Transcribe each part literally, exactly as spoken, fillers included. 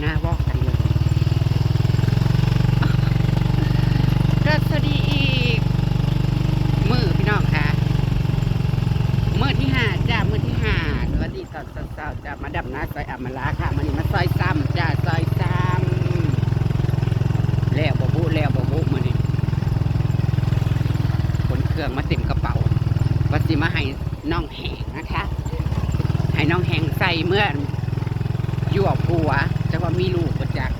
หน้าวอกกันเลย ก็สวัสดีอีกมื้อพี่น้องค่ะ มื้อที่ห้าจ้า มื้อที่ห้า สวัสดีตอนเช้าๆจ้า มาดำนาซอยอำมาลาค่ะ มื้อนี้มาซอยซ้ำจ้า ซอยซ้ำ แล้วบ่บุ แล้วบ่บุ มื้อนี้ ขนเครื่องมาเต็มกระเป๋า ว่าสิมาให้น้องแหงนะคะ ให้น้องแหงใส่เมื่อยั่วผัว จะว่ามีลูกบ่จัก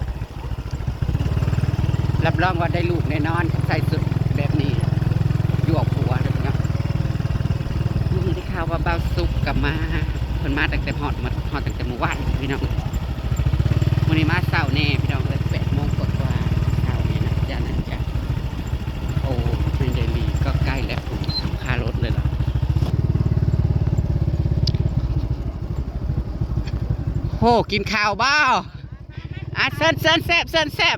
รับรองว่าได้ลูกแน่นอน ใส่ชุดแบบนี้ ยั่วผัวเลยเนาะ นี่ได้ข่าวว่าบ่าวสุกกลับมา เพิ่นมาตั้งแต่ฮอด มาฮอดตั้งแต่มื้อวานพี่น้อง มื้อนี้มาเช้าแน่พี่น้องเอ้ย แปดโมงกว่าๆ เช้านี่นะจ้า นั่นจ้ะ โอ้ ไม่ได้มี ก็ใกล้แล้ว ผมทำค่ารถเลยเหรอ โห กินข้าวบ่าว อ่ะ เซิน เซินแซบ เซินแซบ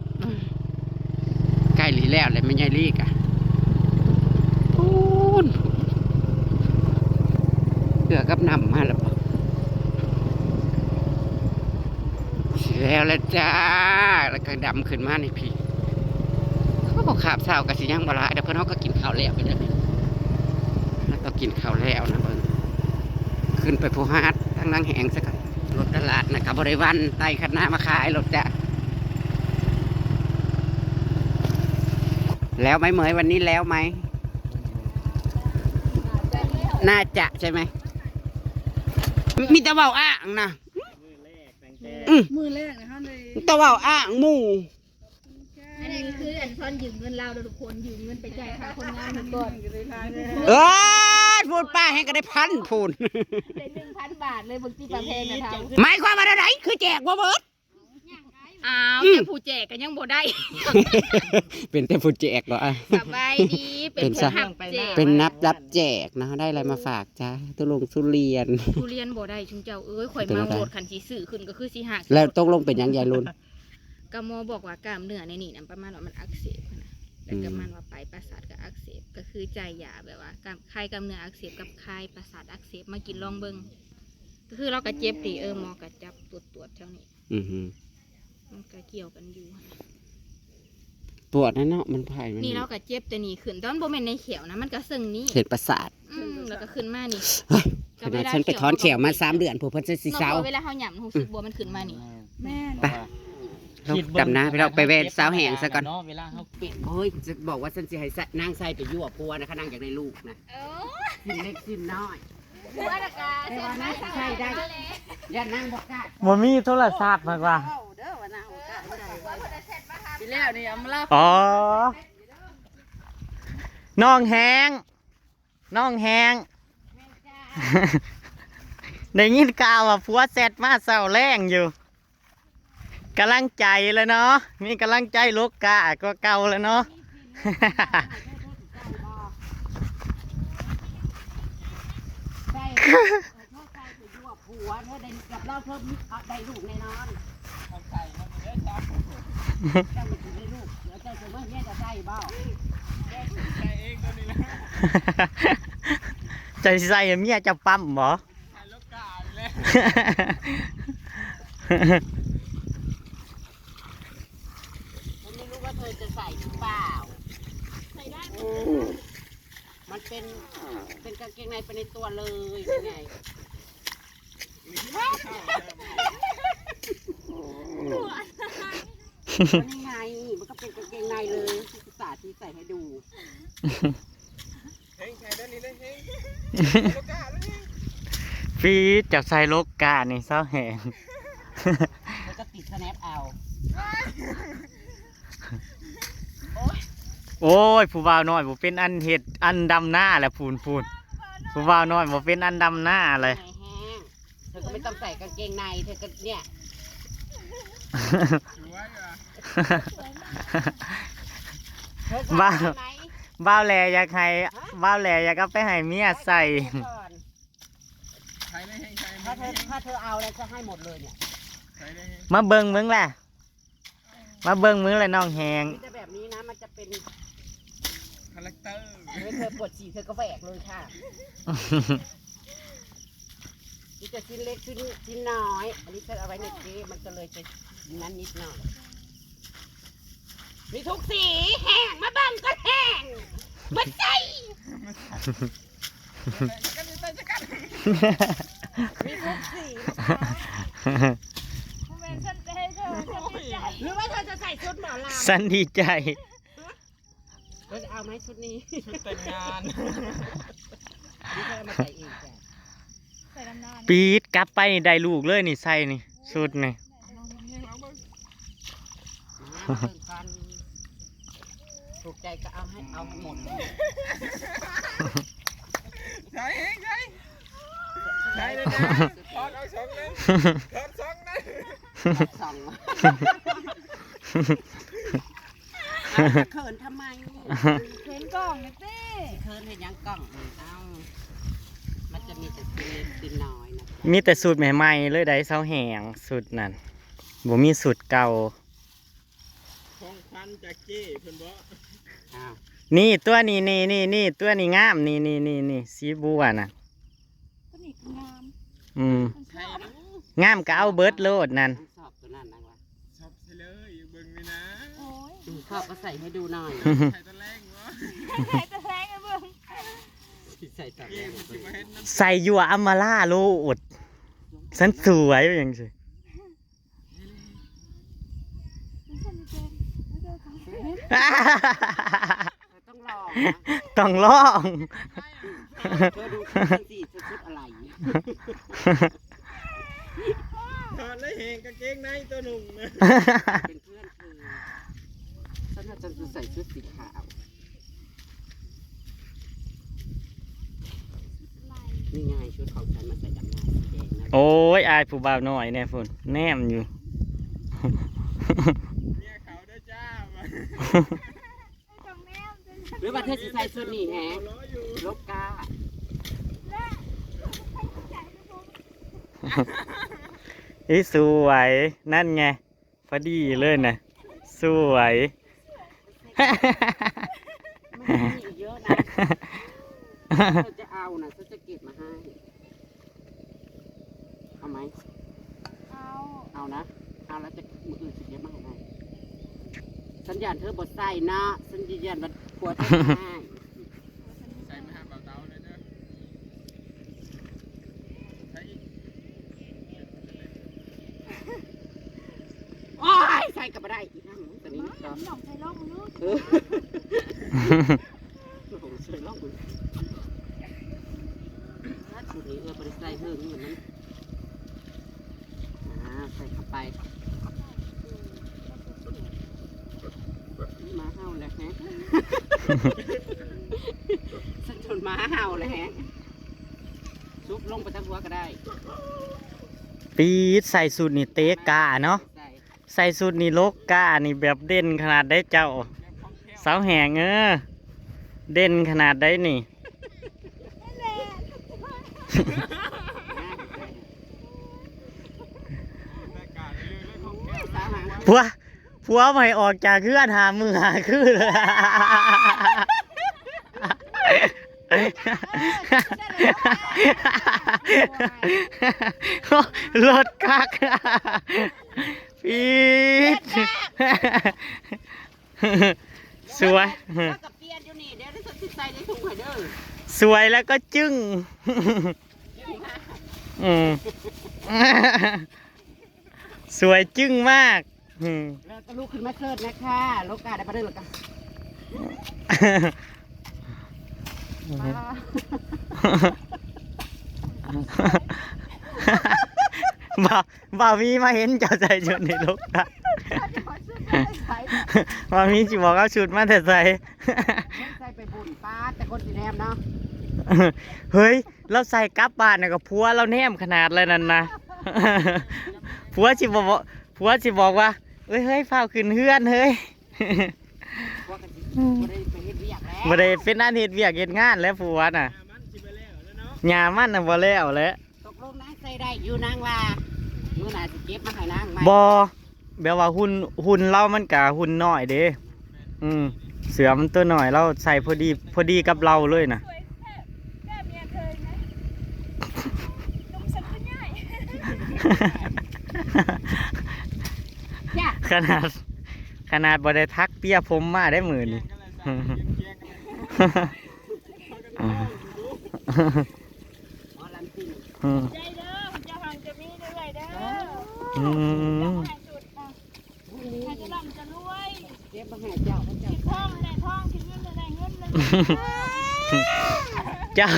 ใกล้ลีแล้วเลย ไม่ใช่ลีกะ ปูน เกือกับน้ำมาแล้วบ่ สิแล้วละจ้า แล้วก็ดำขึ้นมานี่พี่ เขาบอกขาบเช้าก็สิยังบ่หลาย เดี๋ยวเพิ่นเขาก็กินข้าวแล้วไปเลย แล้วก็กินข้าวแล้วนะเบิ่ง ขึ้นไปภูฮาดทางนางแหงซะก่อน รถตลาดนะก็บ่ได้วัน ไต่คันนามาขายรถจ้ะ แล้วไหมเหมย วันนี้แล้วไหม น่าจะใช่ไหม มีแต่เว้าอ้างนะ อืม มือแรกนะคะเลย แต่เว้าอ้างหมู่ อันนี้คืออันซ่อนยืมเงินเราเด้อทุกคน ยืมเงินไปจ่ายค่าคนงานมันก่อน เออ พูดป้าให้ก็ได้พันพูน ได้หนึ่งพันบาทเลย บางทีปลาแพงนะเท้า หมายความว่าอะไร คือแจกบ่เบิด อ้าว อืม แต่ผู้แจกก็ยังบ่ได้ เป็นแต่ผู้แจกเหรออ่ะ สบายดี เป็น เป็นซะ ผู้รับแจก เป็นนับรับแจกนะ ได้อะไรมาฝากจ้า ทุลงทุเรียน ทุเรียนบ่ได้ชุมเจ้าเอ้ย ข่อย เป็นอะไร เมารถ คันสิซื้อขึ้นก็คือสิหัก แล้วตกลงเป็นหยังยายลุน ก็หมอบอกว่ากล้ามเนื้อในนี่นะ ประมาณว่ามันอักเสบนะ แล้วก็ อืม มันว่าปลายประสาทก็อักเสบ ก็คือจ่ายยาแบบว่ากล้าม คลายกล้ามเนื้ออักเสบกับคลายประสาทอักเสบมากินลองเบิ่ง ก็คือเราก็เจ็บดี เออ หมอก็จับตรวจตรวจแถวนี้ อือหือ มันก็เกี่ยวกันอยู่ ปวดนะเนาะ มันไผ่มัน นี่เราก็เจ็บแต่นี่ขึ้น แต่มันบ่แม่นในแขวนะ มันก็เซิ่งนี้ เส้นประสาท อืม แล้วก็ขึ้นมานี่ เฮ้ย ขนาดฉันไปถอนแขวมาสามเดือน พวกเพิ่นจะสิเซา เนาะ เวลาเฮาหย่ำรู้สึกบ่ มันขึ้นมานี่ แม่น ไป เราดำนาไป เราไปแว่นสาวแหงซะก่อน เนาะ เวลาเฮาเป็น เฮ้ย จะบอกว่าฉันสิให้นางใส่ไปยั่วผัวนะคะ นางอยากได้ลูกนะ เออ สิ้นเล็กสิ้นน้อย ผัวน่ะกะ แต่ว่านางสิใส่ได้ ย่านนางบ่กล้า บ่มีโทรศัพท์มากว่า เว้าเด้อว่านางบ่กล้าใส่ ทีแล้วนี่อำลา อ๋อ น้องแหง น้องแหง ได้ยินข่าวว่าผัวแชทมาเช้าแลงอยู่ กำลังใจแล้วเนาะ มีกำลังใจลกกาก็เก่าแล้วเนาะ ใส่ เธอใส่ไปยั่วผัว เธอได้กับเรา เธอมี เอา ได้ลูกแน่นอน เจ้ามันสิได้ลูก เดี๋ยวเจ้าจะเมื่อเมียจะใส่บ่ ใจใส่เมียจะปั๊มบ่ ฉันไม่รู้ว่าเธอจะใส่หรือเปล่า ใส่ได้หมดเลยนะ มันเป็น เป็นกางเกงในไปในตัวเลยยังไง นี่ไง มันก็เป็นกางเกงในเลย ที่สาธิตใส่ให้ดู เฮงใส่ด้านนี้เลยเฮง ฟีดจับใส่ลกกานี่เศร้าแหง แล้วก็ติดสแนปเอา โอ้ย ผู้บ่าวน้อยบ่เป็นอันเฮ็ดอันดำนาแหละ พูนพูน ผู้บ่าวน้อยบ่เป็นอันดำนาเลย ไงแห้ง เธอก็ไม่ต้องใส่กางเกงใน เธอก็เนี่ย เธอใส่ บ่าว ได้ไหม บ่าวแหล่อยากให้ ฮะ บ่าวแหล่อยากเอาไปให้เมียใส่ ใส่ก่อน ใส่เลยเฮงใส่ ถ้าเธอ ถ้าเธอเอาแล้วจะให้หมดเลยเนี่ย ใส่เลยเฮง มาเบิ่งมึงแหละ มาเบิ่งมึงแหละน้องแหง มีแต่แบบนี้นะ มันจะเป็นคาแรคเตอร์ เฮ้ย เธอปวดฉี่เธอก็แหวกเลยค่ะ มีแต่ชิ้นเล็กชิ้นชิ้นน้อย อันนี้ฉันเอาไว้ในเก๊มันก็เลยจะนั้นนิดหน่อย มีทุกสีแห้งมาเบิ่งก็แห้งมาใส่มีทุกสีนะคะ แม่นฉันจะให้เธอฉันดีใจ หรือว่าเธอจะใส่ชุดหมอลำ สันดีใจ เธอจะเอาไหมชุดนี้ ชุดแต่งงาน หรือเธอเอามาใส่เองจ้ะ ใส่น้ำนาน ปีดกลับไปนี่ได้ลูกเลยนี่ใส่นี่สุดนี่ มาเบิ่งกันถูกใจก็เอาให้เอาให้หมด ใช่ใช่ใช่เลยนะถอดเอาสองเลยถอดสองเลย สองเขินทำไม เห็นกล่องนะสิ เขินเห็นยังกล่องเอามันจะมีแต่ชิ้นเล็กชิ้นน้อยนะจ๊ะ มีแต่สูตรใหม่ๆเลยได้เสาแหงสูตรนั่นบ่มีสูตรเก่า ของขวัญจากเจ้เพิ่นบอก อ้าว นี่ตัวนี้นี่นี่นี่ตัวนี้งามนี่นี่นี่นี่สีบัวน่ะ ก็นี่คืองาม อืม ใช่ดู งามก็เอาเบิดโลดนั่น สอบตัวนั้นนะวะ ชอบใช่เลยเบิ่งเลยนะ โอ้ย อืมชอบก็ใส่ให้ดูหน่อย ใครตะแรงวะ ใส่ตะแลงไอ้เบิ่ง ใส่ต่อ เก แล้ ม ว ที่มาเห็นน้ำ ใส่ยั่วอำมาลาโลดฉันสวยอย่างสิ ฉันจะเป็นไม่ได้ทำเป็น เธอต้องลองนะ ต้องลอง เธอดูชุดฉันสิเธอชุดอะไร ถอดเลยแหงกางเกงในตัวหนุ่มนะ เป็นเพื่อนเธอฉันน่าจะใส่ชุดสีขาวนี่ไงชุดของฉันมาใส่ดำนาสีแดงนะ โอ้ยอายผู้บ่าวน้อยแน่พุ่นแนมอยู่ เนี่ยเขาได้จ้ามา ต้องแนมจน หรือว่าเธอจะใส่ชุดนี้แฮะ ล้ออยู่ ลบก้า อีสวยนั่นไง พอดีเลยนะ สวย มันมีอีกเยอะนะเธอจะเอานะฉันจะเก็บมาให้ เอาไหม เอา เอานะ เอาแล้วจะมืออื่นสิเก็บมาให้ได้ฉันย่านเธอบ่ใส่นะฉันยืนยันว่าผัวเธอให้ ใส่มาหาเบาเตาเลยเด้อใส่อีก โอ้ยใส่ก็บ่ได้อีกนั่งตอนนี้ มา ก็ หนองใส่ร่องมันลูก เออโอ้โหใส่ร่องกูชุดนี้เออบ่ได้ใส่เพิ่มนี่มันอ่าใส่เข้าไป มาเห่าแล้วแฮะ สะจนมาเห่าแล้วแฮะ ซุกลงไปทั้งหัวก็ได้ ปีดใส่สูตรนี่เตะกาเนาะ ใส่ ใส่สูตรนี่ลกกานี่แบบเด่นขนาดได้เจ้า สาวแหงเออ เด่นขนาดได้นี่ ได้การเรื่องของแก้ว สาวหาง ผัว ผัวไม่ออกจากเฮือนหามือหาคืนเลย รถคัก ปี๊ด สวย แล้วกับเปลี่ยนอยู่นี่เดี๋ยวฉันสิใส่ในถุงให้เด้อ สวยแล้วก็จึ้ง อืม สวยจึ้งมาก อืม แล้วก็ลุกขึ้นมาเสิร์ชนะคะโลกาได้ปะเด้อหรอคะป้า บ่าวบ่าวมีมาเห็นเจ้าใส่ชุดในลกกา ใส่ บ่าวมีสิบอกเอาชุดมาแต่ใส่ ใส่ไปบุญป้าแต่คนสีแนมเนาะ เฮ้ย เราใส่กลับบ้านน่ะกับผัวเราแนมขนาดเลยนั่นนะ ผัวสิบอก ผัวสิบอกว่า เอ้ย เฮ้ย ฟ้าวขึ้นเฮือน เฮ้ย พวกกันสิบ่ได้ไปเฮ็ดเวียกแล้ว บ่ได้เป็นอันเฮ็ดเวียกเฮ็ดงานแล้วผัวน่ะ มันสิไปแล้วแล้วเนาะ หญ้ามันน่ะบ่แล้วแหละ ตกลงนางใส่ได้อยู่นางว่ามื้อหน้าสิเก็บมาให้นางใหม่ บ่ แบบว่าหุ่น หุ่นเรามันกะหุ่นน้อยเด้ อืม เสื้อมันตัวน้อย เราใส่พอดี พอดีกับเราเลยน่ะ สวยแค่แก้เมียเธอไหมนมฉันก็ใหญ่ จ้ะ ขนาด ขนาดบ่ได้ทักเปียผมมาได้มื้อนี้ หมอลำซิ่ง อืม ใจเด้อ เจ้าหังจะมีเรื่อยเด้อ อืม เจ้าหังจุดนะ ให้จะร่ำจะรวย เก็บมาให้เจ้า เจ้า คิดทองให้ได้ทอง คิดเงินให้ได้เงินเลย เจ้า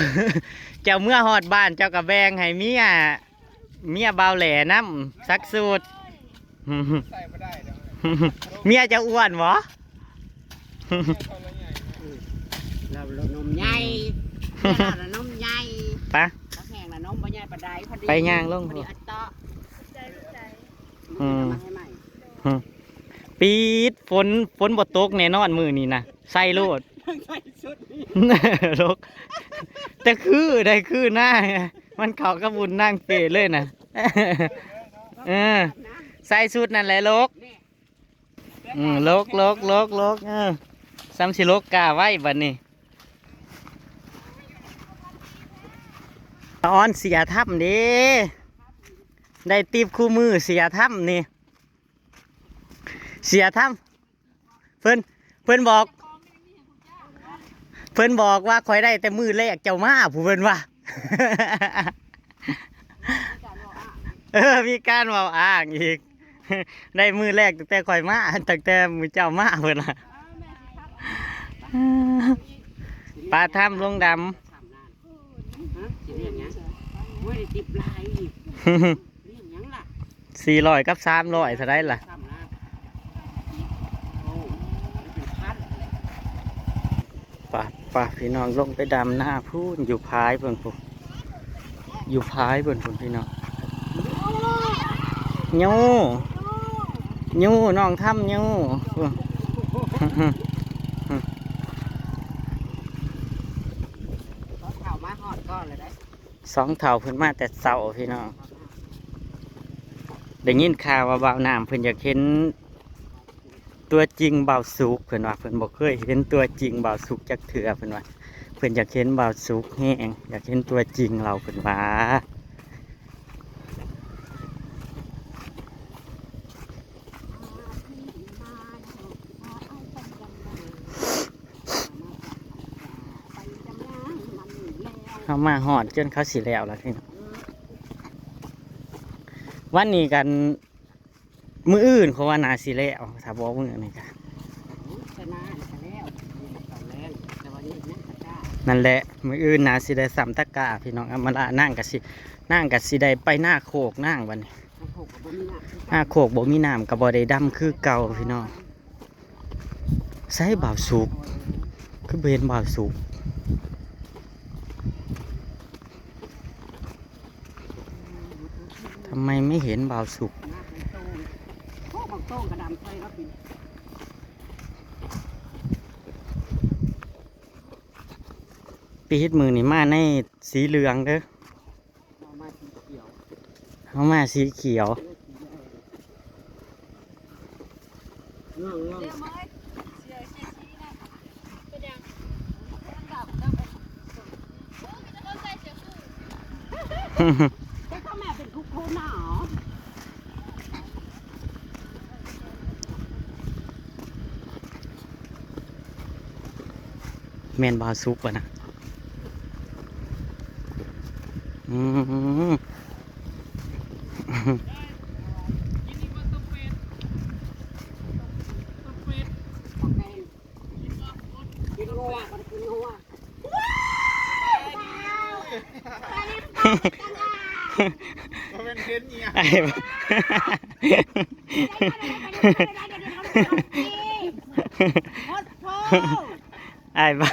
เจ้าเมือฮอดบ้าน เจ้าก็แบ่งให้เมีย เมียบ่าวแหล่นำ สักสูตร ใส่บ่ได้ดอก เมียเจ้าอ้วนบ่ เมียเขาละใหญ่ เรานมใหญ่ เมียเราละนมใหญ่ ปะ ตะแหงละนมบ่ใหญ่ปานใด พอดี ไปย่างลง พอดีอัตเตาะ อืม มาให้ใหม่ อืม ปีดฝน ฝนบ่ตกแน่นอนมื้อนี้นะ ใส่โลด ใส่ชุดนี้ ลก แต่คือได้คือหน้า มันเข้ากับบุญนางเปรตเลยนะ เออ ใส่ชุดนั่นแหละลก อืม ลก ลก ลก ลก เออ ซ้ำสิลกกาไว้บัดนี้ ออนเสียถ้ำเด้ ได้ติปคู่มือเสียถ้ำนี่ เสียถ้ำ เพิ่น เพิ่นบอก เพิ่นบอกว่าข้อยได้แต่มื้อแรกเจ้ามา ผู้เพิ่นว่า เออ มีการเว้าอ้างอีก ได้มื้อแรกตั้งแต่ข้อยมา ตั้งแต่มื้อเจ้ามา เพิ่นว่า ปลาถ้ำลงดำ ฮะ สิเรียกหยัง โอ้ย ได้ติปหลายอีก เรียกหยังล่ะ สี่ร้อยกับสามร้อยเท่าใดล่ะ ซ้ำนะ โอ้ เป็นพันเลย ไป ไป พี่น้องลงไปดำหน้าพู้น อยู่พายเพิ่นพู้น อยู่พายเพิ่นพู้นพี่น้อง ยู ยู น้องถ้ำยู เขาเฒ่ามาฮอดก่อนเลยได้ สองเฒ่าเพิ่นมาแต่เช้าพี่น้อง ได้ยินข่าวว่าบ่าวน้ำเพิ่นอยากเห็นตัวจริงบ่าวสุก เพิ่นว่าเพิ่นบ่เคยเห็นตัวจริงบ่าวสุกจักเทื่อ เพิ่นว่าเพิ่นอยากเห็นบ่าวสุกแฮง อยากเห็นตัวจริงเรา เพิ่นว่า เขามาฮอดจนเขาสิแล้วล่ะพี่น้อง วันนี้กัน มื้ออื่นเขาว่าน่าสิแล้ว ถ้าบอกมื้อนี้กะ ชนะแล้ว ตอนแรก แต่วันนี้นั่งตะกร้า นั่นแหละ มื้ออื่นน่าสิได้ซ้ำตะกร้าพี่น้อง เอามาละ นางกะสิ นางกะสิได้ไปนาโคกนางบัดนี้ นาโคกก็บ่มีน้ำ นาโคกบ่มีน้ำ ก็บ่ได้ดำคือเก่าพี่น้อง ใส่บ่าวสุก คือบ่เห็นบ่าวสุก ทำไมไม่เห็นบ่าวสุก มาเป็นโต้ง โอ้ บักโต้งกระดำใส่ก็เป็น ปีดมือนี่มาในสีเหลืองเด้อ เอามาสีเขียว เอามาสีเขียว เออ สีแดง ง่วงๆ เดี๋ยวมาเอ้ย เสีย เสียสีนะ เป็นยัง แต่ก็แม่เป็นทุกข์โคตรหนา แม่นบ่าวสุกวะนะ อืม กินงัว บ่ได้กินงัว มันเป็นเทรนเนี่ย ไอ้บ้า โคตรโพ ไอ้บ้า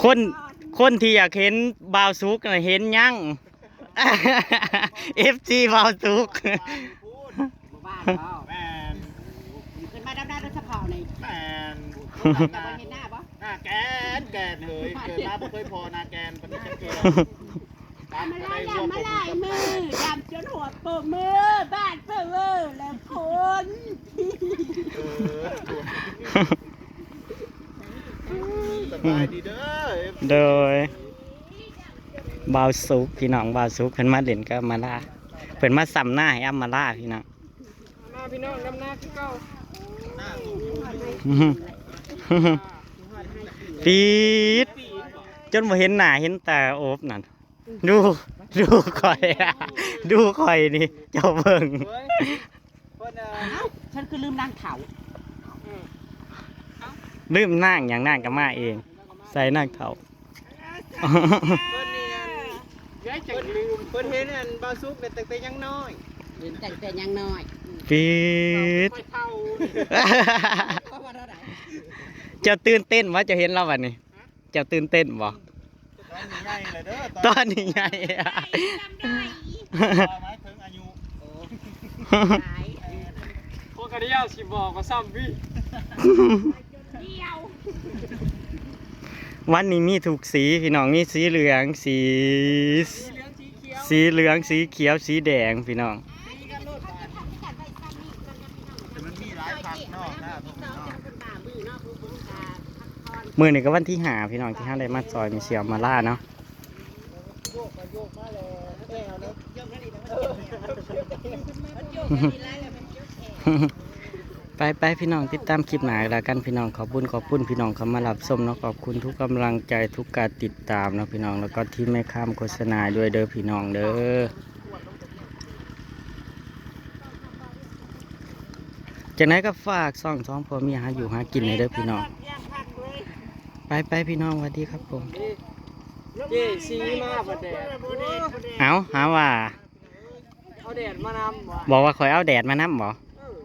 คน คนที่อยากเห็นบ่าวสุกน่ะเห็นยัง เอฟซี บ่าวสุก บ้านเขา แม่น ขึ้นมาดำหน้าด้วยสะเพาใน แม่น จะไปเห็นหน้าปะ หน้าแกนแกนเลย เกิดมาบ่เคยพอหน้าแกนปานนี้จักเทื่อ มาไล่ยามมาไล่มือยามจนหัวเปิดมือบ้านเปิดมือแล้วคน เออ อืม แต่ สบายดีเด้อ เอฟซี โดย บ่าวสุก พี่น้อง บ่าวสุก เพิ่นมาเล่นกับอำมาลา เพิ่นมาซ้ำหน้าให้อำมาลา พี่น้อง มาพี่น้องดำนาคือเก่า ปี๊ด จนบ่เห็นหน้าเห็นตาโอบนั่น ดู ดูข่อย ดูข่อยนี่ เจ้าเบิ่ง เฮ้ย เพิ่นเอ่อ เอ้า ฉันคือลืมนางเฒ่า ลืมนางหยัง นางก็มาเอง ใส่นางเฒ่า เพิ่นนี่อัน เพิ่นเห็นอันบ่าวสุกเนี่ยตั้งแต่ยังน้อย เห็นตั้งแต่ยังน้อย ปี๊ด ค่อยเฒ่า เพราะว่าเท่าไหร่ เจ้าตื่นเต้นบ่ เจ้าเห็นเราบัดนี้ เจ้าตื่นเต้นบ่ ตอนนี้ใหญ่เลยเด้อ ตอนนี้ใหญ่ หมายถึงอายุ โอ้ ตาย พวกกระเดียวสิบอกว่าซ้ำพี่ เดียว วันนี้มีทุกสีพี่น้อง มีสีเหลือง สี สีเหลือง สีเขียว สีเหลือง สีเขียว สีแดงพี่น้อง มันมีหลายผักเนาะ มื้อนี้ก็วันที่ห้าพี่น้อง ที่เฮาได้มาซอยแม่เสี่ยวมาล่าเนาะ ไปไปพี่น้อง ติดตามคลิปหน้าแล้วกันพี่น้อง ขอบคุณ ขอบคุณพี่น้องเข้ามารับชมเนาะ ขอบคุณทุกกำลังใจ ทุกการติดตามเนาะพี่น้อง แล้วก็ที่ไม่ข้ามโฆษณาด้วยเด้อพี่น้องเด้อ จังได๋ก็ฝากช่องสองผัวเมียหาอยู่หากินแหน่เด้อพี่น้อง ไปไปพี่น้อง สวัสดีครับผม เจซีมาบ่แดด เอ้า หาว่า เอาแดดมานำบ่ บอกว่าข่อยเอาแดดมานำบ่ เออ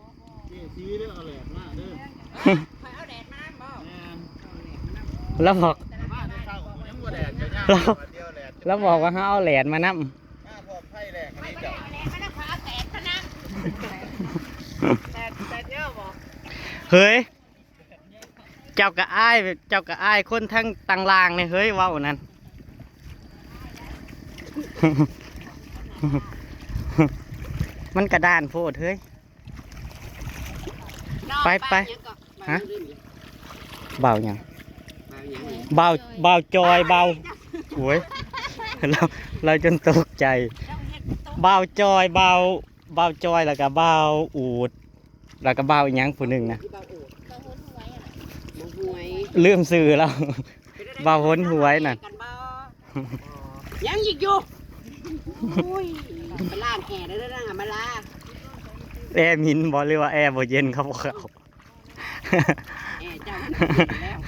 เจซีเด้อ เอาแดดมาเด้อ ข่อยเอาแดดมานำบ่ แม่น แล้วบอก มาแต่เช้ากูยังบ่แดด จะย่าง แล้ว วันเดียวแดด แล้วบอกว่าเฮาเอาแดดมานำ มาพร้อมไฟแรงอันนี้เจ้า เอาแดดมานำ ข่อยเอาแดดมานำ แดด แดดเยอะบ่ เฮ้ย เจ้าก็อาย เจ้าก็อายคนทั้งต่างล่างนี่ เฮ้ย เว้านั่น มันกระด้านโพด เฮ้ย ไปไป ฮะ บ่าวหยัง บ่าวหยัง บ่าว บ่าวจอย บ่าว โอ้ย เรา เราจนตกใจ บ่าวจอย บ่าว บ่าวจอย แล้วก็บ่าวอูด แล้วก็บ่าวอีหยังผู้หนึ่งนะ บ่าวหวย ลืมชื่อแล้ว บ่าวหนหวยน่ะ กันบ่ ยังอีกอยู่ อุ้ย ไปล้างแอร์ได้แล้วนะ มาลา แอร์หมิ่นบ่ หรือว่าแอร์บ่เย็นครับพวกเขา แอร์เจ้าหมิ่นแล้ว